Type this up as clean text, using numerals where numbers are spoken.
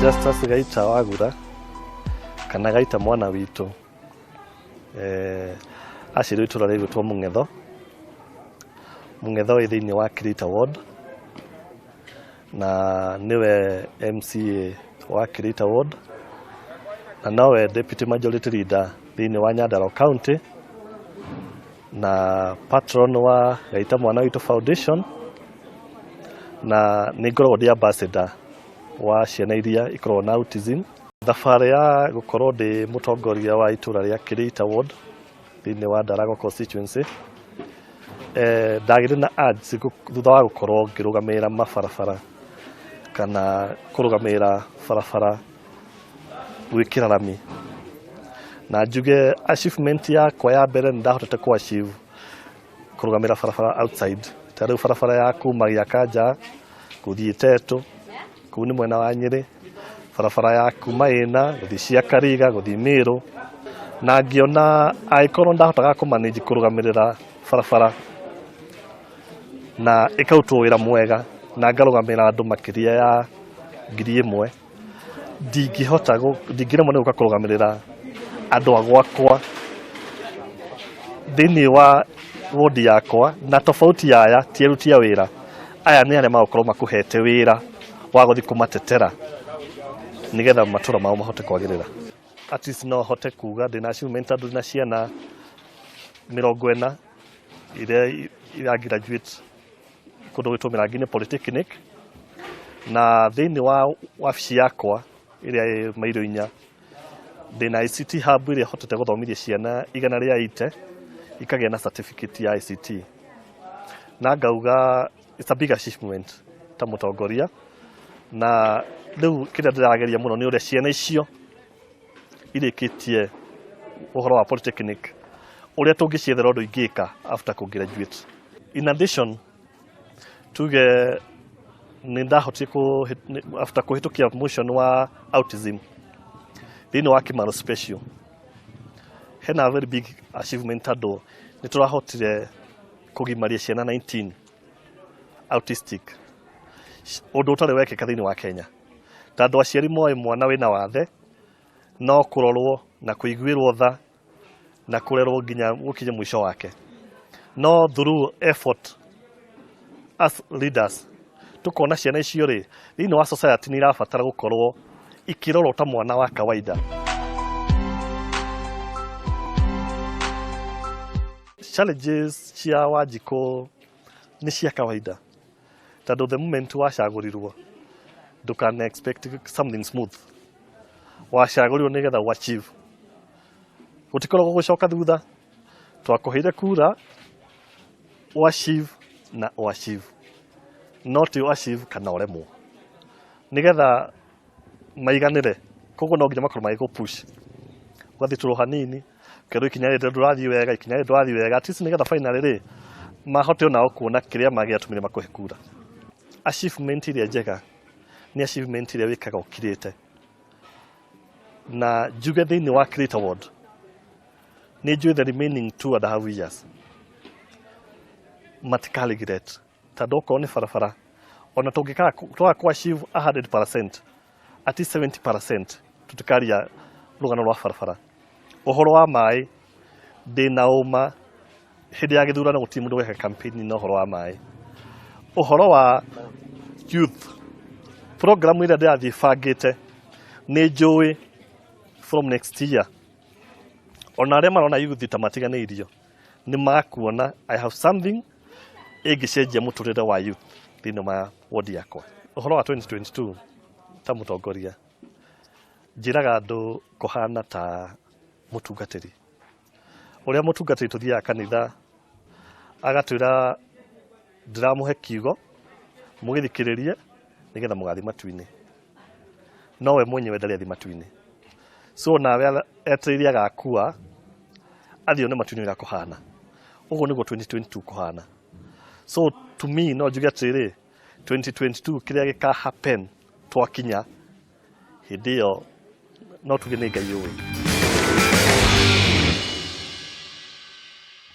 Justus Gaita Wagura kana Gaita mwana witũ, aciarirwo itũra rĩgwĩtwo Mũng'etho. Mũng'etho wĩ thĩinĩ wa Kirita Ward na nĩwe MCA wa Kirita Ward na nowe Deputy Majority Leader thĩinĩ wa Nyandarua County na patron wa Gaita Mwana Witũ Foundation, na nĩ ngoragwo ndĩ ambassador wa ciana iria ikoragwo na autism. Thabarĩ ya gũkorwo ndĩ mũtongoria wa itũra rĩa Kirita Ward thĩinĩ wa Ndaragwa constituency, ndagĩire na urge thutha wa gũkorwo ngĩrũgamĩrĩra mabarabara kana kũrũgamĩrĩra barabara gwĩkĩra rami, na njuge achievement yakwa ya mbere nĩ ndahotete kũ achieve kũrũgamĩrĩra barabara outside, ta rĩu barabara ya kuma Gĩakanja gũthiĩ Tetũ, kũu nĩ mwena wa Nyĩrĩ, barabara ya kuma Ĩna gũthiĩ Ciakariga gũthiĩ Mĩrũ, na ngĩona angĩkorwo ndahotaga kũ manage kũrũgamĩrĩra barabara na ĩkarutwo wĩra mwega na ngarũgamĩrĩra andũ makĩria ya 1000, ndingĩhota, ndingĩremwo nĩ gũka kũrũgamĩrĩra andũ a gwakwa thĩinĩ wa wodi yakwa, na tofauti ya aya ti aruti a wĩra, aya nĩ arĩa magũkorwo makũhete wĩra wa gũthiĩ kũmatetera nĩgetha matũra mao mahote kwagĩrĩra. At least no hote kuga ndĩna achievement tondũ ndĩna ciana 40 iria ira graduate kũndũ gwĩtwo Mĩrangi-inĩ Polytechnic, na thĩinĩ wa wabici yakwa ĩrĩa ĩ mairo 4 ndĩna ICT hub ĩrĩa hotete gũthomithia ciana 180 ikagĩa na certificate ya ICT, na ngauga it's a big achievement ta mũtongoria. Na rĩu kĩrĩa ndĩrageria mũno nĩ ũrĩa ciana icio irĩkĩtie ũhoro wa polytechnic, ũrĩa tũngĩciethera ũndũ ingĩka after kũ graduate. In addition, tuge nĩ ndahotire after kũhĩtũkia motion wa autism thĩinĩ wa Kĩmaro Special, hena very big achievement tondũ nĩ tũrahotire kũgimaria ciana 19 autistic, ũndũ ũtarĩ wekĩka thĩinĩ wa Kenya, tondũ aciari moĩ mwana wĩna wathe no kũrorwo na kũiguĩrwo tha na kũrerwo nginya gũkinye mũico wake. No through effort as leaders tukona ciana icio rĩ thĩinĩ wa society nĩ irabatara gũkorwo ikĩrorwo ta mwana wa kawaida. Challenges cia Wanjikũ nĩ cia kawaida, tondũ the moment wacagũrirwo ndũkana expect something smooth. Wacagũrirwo nĩgetha ũ achieve, gũtikoragwo gũcoka thutha. Twakũheire kura ũ achieve na ũ achieve, not ũ achieve kana ũremwo, nĩgetha maiganĩre. Koguo no nginya makorwo magĩkũ push, ũgathitũrwo hanini, ũkerwo ikinya rĩrĩ ndũrathiĩ wega, ikinya rĩrĩ ndũrathiĩ wega, at least nĩgetha finally rĩ mahote onao kuona kĩrĩa mangĩatũmire makũhe kura. Achievement ĩrĩa njega nĩ achievement ĩrĩa wĩkaga ũkirĩte, na njuge thĩinĩ wa Kirita Ward nĩ njũĩ the remaining 2.5 years matika regret, tondũ okorwo nĩ barabara ona tũngĩkaga twaga kũ achieve 100%, at least 70% tũtikaria rũgano rwa barabara. Ũhoro wa maĩ, ndĩna ũma hĩndĩ ya gĩthurano gũtirĩ mũndũ weka campaign na ũhoro wa maĩ. Ũhoro wa youth program ĩrĩa ndĩrathiĩ bangĩte, nĩ njũĩ from next year ona arĩa marona youth ta matiganĩirio nĩ makuona I have something ĩngĩcenjia mũtũrĩre wa youth thĩinĩ wa ward yakwa. Ũhoro wa 2022 ta mũtongoria njĩraga andũ kũhana ta mũtungatĩri, ũrĩa mũtungatĩri tũthiaga kanitha agatwĩra ndĩramũhe kiugo mũgĩthikĩrĩrie nĩgetha mũgathiĩ matu-inĩ, no we mwenyewe ndarĩ athiĩ matu-inĩ. So nawe etereire agakua athiĩ one matu-inĩ ũrĩa kũhana. Ũguo nĩguo 2022 kũhana. So to me no njuge atĩrĩrĩ, 2022 kĩrĩa gĩka happen twakinya hĩndĩ ĩyo no tuge nĩ Ngai ũĩ.